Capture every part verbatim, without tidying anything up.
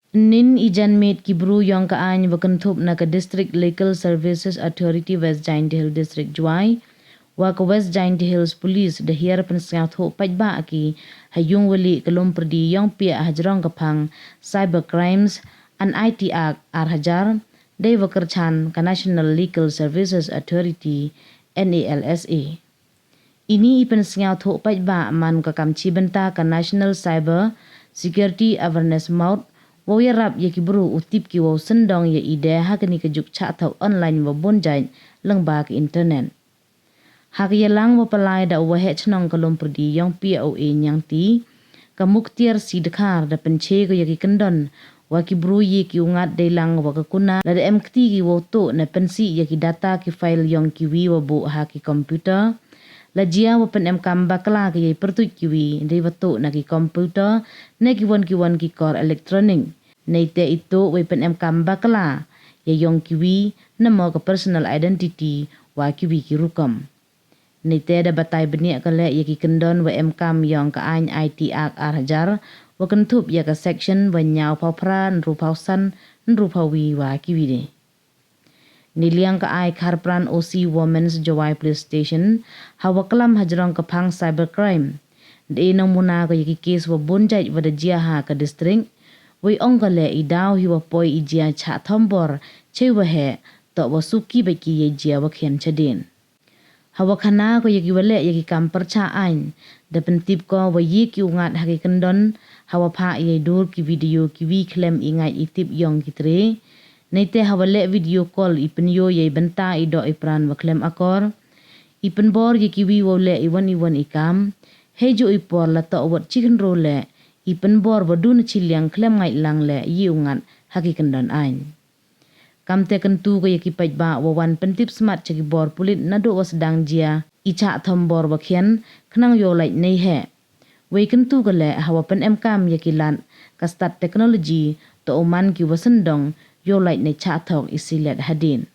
Ynnin i janmiet ki bru yong ka aiñ wa kynthup na ka District Legal Services Authority West Jaintia Hills District Jowai wa ka West Jaintia Hills Police da hiar pynsñiawthooh paidbah ki ha yung wa lieh ka lum pyrdi yong piah hajrong ka phang Cyber Crimes and I T Act ar hajar, dei wa kyrchaan ka National Legal Services Authority, N A L S A. Ini i pynsñiawthooh paidbah man ka kam chibynta ka National Cyber Security Awareness Month, wow yarap ya ki bru u tip ki wow syndong ya i de ha kani ka juk chah thok online wa boon jait lyngba ka internet. Ha ka yalang wa pynlai da u waheh chnong ka lum pyrdi yong piah u A Niangti, ka Muktiar Singh Dkhar, da pynche ko ya ki kyndon wa ki bru ye ki u ngat dei lang wa ka kuna lada em kti ki wow tooh ne pynsih ya ki data ki file yong kiwi wa booh ha ki computer. La jia wa pynemkam bakla ki yei pyrtuid kiwi dei wa tooh na ki computer ne kiwon kiwon ki kor electronic. Neite i tooh wei pynemkam bakla ya yong kiwi, namo ka personal identity wa kiwi ki rukom. Neite da batai bniah ka leh ya ki kyndon wa emkam yong ka aiñ I T Act ar hajar, wa kynthup ya ka section wa ñiaw phaw phra, ynru phaw san, ynru phaw wi wa kiwi de. Neiliang ka ai Kharpran O C Women's Jowai Police Station, ha wa klam hajrong ka phang cybercrime, da e nongmuna ko ya ki case wa boon jait wa da jia ha ka district. Wei ong ko leh i daw hi wa poi i jia chah thombor chei waheh, toh wa suki bait ki yei jia wa khian chadien. Ha wa khana ko ya ki wa leh ya ki kam pyrchah aiñ, da pyntip ko wa ye ki u ngat ha ki kyndon ha wa phah yei dur ki video kiwi khlem i ngait i tip yong ki tre. Neite ha wa leh video call i pynyoo yei bynta i doh i pran wa khlem akor. I pynbor ya kiwi wow leh iwon iwon i kam. Hei jooh i por la toh wat chi khynroo leh, i pynbor wa duna chiliang khlem ngait lang leh ye u ngat ha ki kyndon aiñ. Kamte kyntu ko ya ki paidbah wa wan pyntip smat cha ki bor pulit nadooh wa sdang jia i chah thombor wa khian, khnang yow lait nei heh. Wei kyntu ko leh ha wa pynemkam ya ki lad ka stad technology, toh u man ki wa syndong yow lait nei chah thok i silet hadien.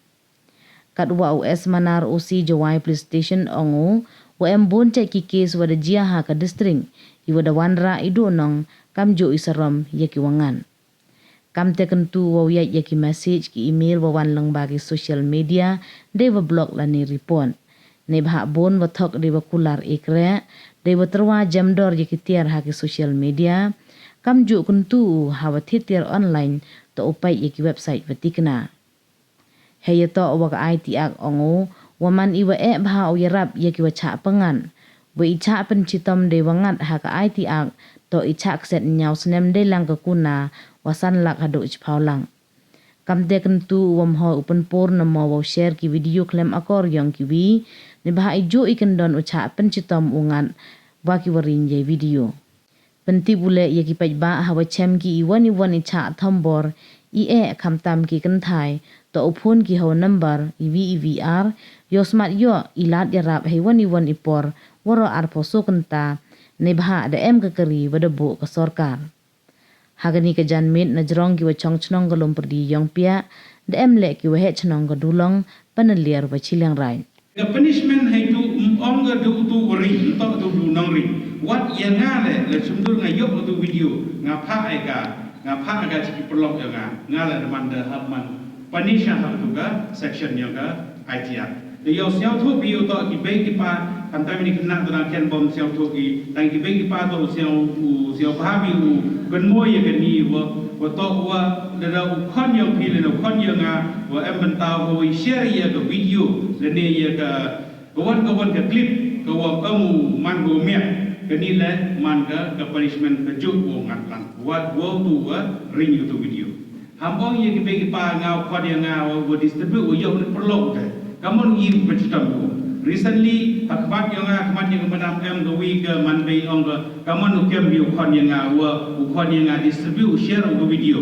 Katwa u S Manar, O C Jowai Police Station, ong u wa em boon jait ki case wa da jia ha ka district, i wa da wanrah i dooh nong kamjooh i sarom ya ki wa ngat. Kamte kyntu wow yait ya ki message, ki email wa wan lyngba ki social media, dei wa block lane report. Neibhah boon wa thok dei wa kular e kreh, dei wa tyrwa jemdor ya ki tiar ha ki social media. Kamjooh kyntu u ha wa thied tiar online, toh u pait ya ki website wa tikna. Hei ya toh wa ka I T Act ong u wa man i wa eh bha u yarap ya ki wa chah pyngat. Wa i chah pynchitom dei wa ngat ha ka I T Act, toh i chah kset ñiaw snem dei lang ka kuna wa san lak hadooh chiphaw lak. Kamte kyntu u wa ym hoi u pynpur namo wow share ki video khlem akor yong kiwi, neibhah i jooh i kyndon u chah pynchitom u ngat wa ki wa riñ yei video. Pyntip u leh ya ki paidbah ha wa chem ki iwon iwon i chah thombor, i eh khamtam ki kynthai, toh u phone ki ha wa number i wi i wi ar, yow smat yoh i lad yarap heiwon iwon i por, waroh arphaw soo kynta, neibhah da em ka kari wa da booh ka sorkar. Ha kani ka janmiet najrong ki wa chong chnong ka lum pyrdi yong piah, da em leh ki wa heh chnong ka dulong, panaliar wa chiliang raij. Ka punishment heitu, mm, ong ka du tu wa ri, toh du du nong ri. Wat ya nga leh, leh chumdur nga yoh tu video, nga phah e ka, nga phah e ka chi ki pyrlok ya nga, nga leh da man da hap man punish ha tu ka section ya ka I T Act. Te yow sñiawthooh phi u toh ki bei ki pa, khamtam ini khynnah tu dang khian bom sñiawthooh ki, tang ki bei ki pa toh u sñiaw, u sñiawbha phi u kynmoo ya kani wa, wa toh wa, lada u khon yong phi, lada u khon ya nga, wa em bynta wa, wa i share ya ka video, lane ya ka, ka wan, ka wan ka clip, ka wa kam u man ka wa miat, kani leh man ka, ka punishment ka jooh wa ngat lang. Wat wa tu wa riñ u tu video. Ham ong ya ki bei ki pa nga u khot ya nga wa, wa distribute wa yoh ni pyrlok te. Kammon i pynchitom u. Recently, ha khmat ya nga, khmat ya nga madam em ka wi ka man bei ong ka, kammon u kem bi u khot ya nga wa, u khot ya nga distribute, u share u ka video.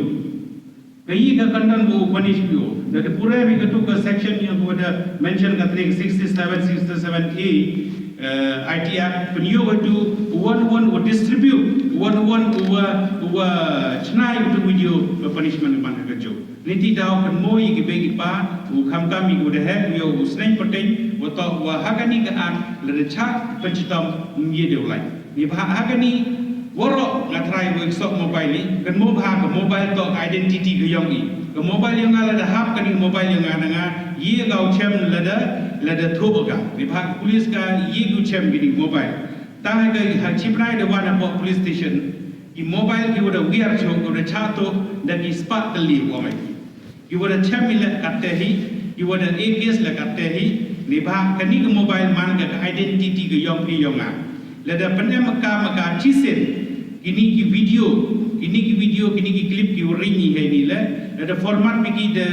Ka yi ka kyntan wa u punish bi u. Da da pure bi ka tu ka section ya wa da mention ka three sixty-seven, sixty-seven A, eh, I T Act, pynyoh wa tu, wan wan wa distribute, wan wan wa, wa chna ya tu video, ka punishment man ka jooh. Niti daw kynmoo ya ki bei ki pa, u khamtam ya ki wa da heh, u yow u sneng pateng, wa toh wa ha kani ka act, lada chah pynchitom, ym ye de u lait. Neibhah ha kani, Waroh nga trai wa i sok mobile i, kynmaw bha ka mobile toh ka identity ka yong i. Ka mobile yong nga lada hap kani mobile yong nga na nga, ye ka u chem lada, lada thoh ka. Neibhah ka police ka ye ka u chem kini mobile. Tang ha ka ha chibnai da wan hapoh police station, i mobile ki wa da wiar chooh, ki wa da chah thoh, da ki spah tylli wa ngai ki. Ki wa da chem i le katte hi, ki wa da A K S le katte hi, neibhah kani ka mobile man ka ka identity ka yong phi yong nga. Lada pynem ka ma ka chisien, kini ki video, kini ki video, kini ki clip ki wa ring i hei ni le, lada format phi ki da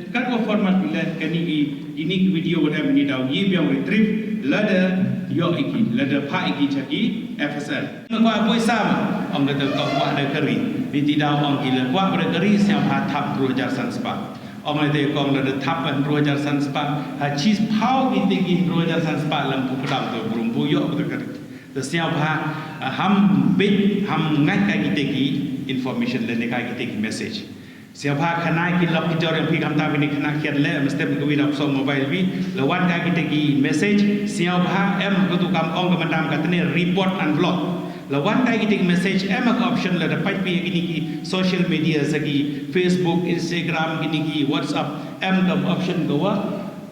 kat wa format phi le, kani ki, kini ki video wa da em ni daw ye biang retrieve, lada yoh i ki, lada phah i ki cha ki F S L. Nga kwah poisa ma, ong kata ka kwah da kari. Niti daw ong ki le kwah da kari, sñiawbha thap hynru hajar san spah. Ong lada kong lada thap hynru hajar san spah, ha chi phaw kite ki hynru hajar san spah lam pu pdang to brum pu yoh da kari. Te sñiawbha, ah, ham bit, ham ngait ka kite ki information lane ka kite ki message. Sñiawbha khana ki lok ki jor yong phi khamtam ini khana khian le, mesti ka wi da sok mobile wi, la wan ka kite ki message, sñiawbha em ka tu kam ong ka madam ka tene report and block. La wan ka kite ki message, em ka option lada pait phi kini ki social media sa ki Facebook, Instagram, kini ki WhatsApp, em ka option ka wa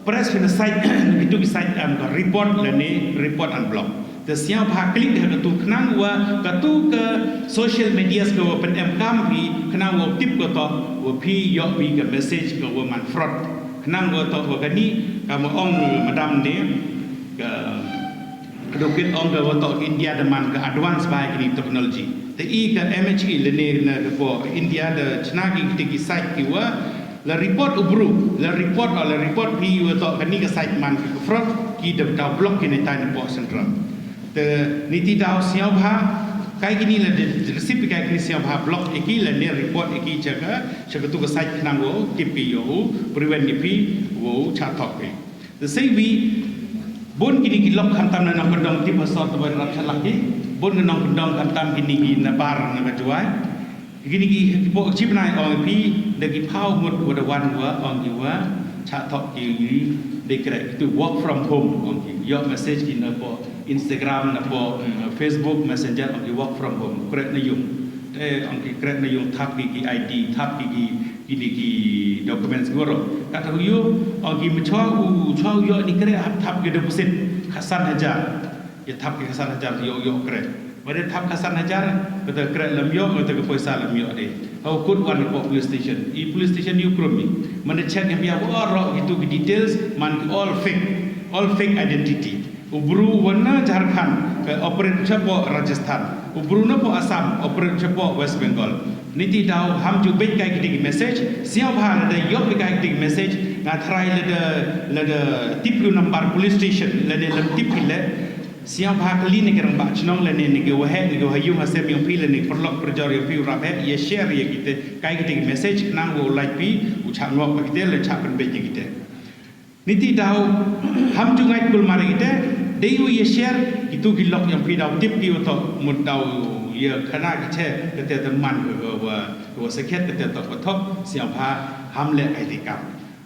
press phi na site, ki tu ki site em ka report lane report and block. Te sñiawbha click ha ka tu khnang wa, ka tu ka social media ka wa pynem kam phi, khnang wa tip ka toh, wa phi yoh phi ka message ka wa man fraud. Khnang wa toh wa kani, ka ma ong madam ne, ka, ka dukit ong ka wa toh India da man ka advance bha kini technology. Te i ka M H A lane na ka po India da chna ki kite ki site ki wa, la report u bru, la report, la report phi wa toh kani ka site man ka fraud, ki da daw block ki ne tai na po central. Te niti daw sñiawbha, kai kini lada receive kai kini sñiawbha block i ki lane report i ki cha ka, cha ka tu ka site khnang wa tip ki yow, prevent i phi, wa chah thoh phi. Te sei wi, bun kini ki lok khamtam na nongkyndong tip ha sor ta wa rap chalak ki, bun ki nongkyndong khamtam kini ki na bar na ka Jowai. Kini ki, ki po chibnai ong phi, da ki phaw ngut wa da wan wa, ong ki wa, chah thoh ki, de kreh, ki tu work from home, ong ki, yoh message ki na po Instagram, na po, mm, Facebook, Messenger, ong ki work from home, kreh na yung. Te, ong ki kreh na yung, thap ki, ki I D, thap ki, ki, kini ki documents ki waroh. Kata u yoh, ong ki mchwa u, chwa u yoh ni kreh, hap thap ki deposit, khatsan hajar. Ya thap ki khatsan hajar yoh, yoh kreh. Bade thap khatsan hajar, kata kreh lam yoh, kata ka poisa lam yoh de. Hau kut wan ko police station. I police station yu krum ni. Mane check em ya waroh ki tu ki details, man ki all fake. All fake identity. U bru wa na Jharkhand, ka operate cha po Rajasthan. U bru na po Assam, operate cha po West Bengal. Niti daw ham ju bit kai kite ki message, sñiawbha lada yoh bit kai kite ki message, nga try lada, lada tip lu number police station, lada lam tip ki le, sñiawbha kali ne ki rangbah chnong lane ne ki wa heh, ne ki wa ha yung ha sem yong phi lane ki paralok parajor yong phi u rap heh, ya share ya kite, kai kite ki message, nang wa u like phi, u chah ngok pa kite, le chah pynbeit ya kite. Niti daw, ham ju ngait kulmar ya kite, dei u ya share, ki tu ki lok yong phi daw tip ki wa toh, mut daw ya khana ki che, kate te man ka wa, wa sakhiat kate toh ka thok, sñiawbha, ham le ai di kam.